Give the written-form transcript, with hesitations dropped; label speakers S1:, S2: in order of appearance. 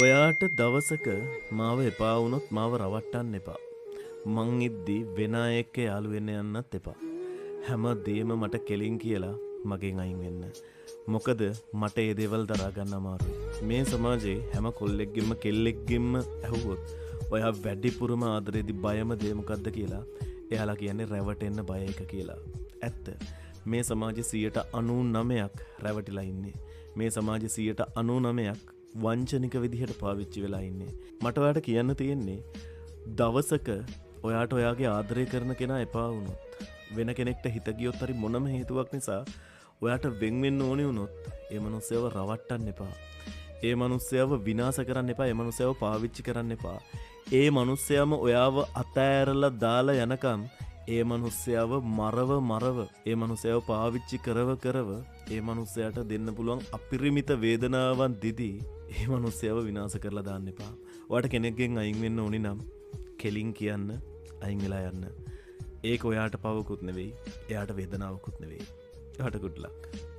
S1: ඔයාට දවසක මාව එපා වුණොත් මාව රවට්ටන්න එපා. මං ඉද්දි වෙන අය එක්ක යාළු වෙන්න යන්නත් එපා. හැම දේම මට කෙලින් කියලා මගෙන් අයින් වෙන්න. මොකද මට ඒ දේවල් දරා ගන්න අමාරුයි. මේ සමාජයේ හැම කොල්ලෙක්ගෙන්ම කෙල්ලෙක්ගෙන්ම ඇහුවොත් ඔයා වැඩිපුරම ආදරේදි බයම දේ මොකද්ද කියලා එයාලා කියන්නේ රැවටෙන්න බය එක කියලා. ඇත්ත. මේ සමාජයේ 99%ක් රැවටිලා ඉන්නේ. මේ සමාජයේ 99%ක් වංචනික විදිහට පාවිච්චි වෙලා ඉන්නේ. මට ඔයාට කියන්න තියෙන්නේ දවසක ඔයාට ඔයාගේ ආදරය කරන කෙනා එපා වුණොත්, වෙන කෙනෙක්ට හිත ගියොත් හරි මොනම හේතුවක් නිසා ඔයාට වෙන් වෙන්න ඕනේ වුණොත් ඒ මනුස්සයව රවට්ටන්න එපා. ඒ මනුස්සයව විනාශ කරන්න එපා. ඒ මනුස්සයව පාවිච්චි කරන්න එපා. ඒ මනුස්සයම ඔයාව අතෑරලා දාලා යනකම් ඒ මනුස්සයව මරව මරව, ඒ මනුස්සයව පාවිච්චි කරව කරව, ඒ මනුස්සයාට දෙන්න පුළුවන් අපිරිමිත වේදනාවන් දිදී ඒ මනුස්සයව විනාශ කරලා දාන්න එපා. ඔයාට කෙනෙක්ගෙන් අයින් වෙන්න ඕනි නම් කෙලින් කියන්න, අයින් වෙලා යන්න. ඒක ඔයාට පවකුත් නෙවෙයි, එයාට වේදනාවකුත් නෙවෙයි. ඔයාට good luck.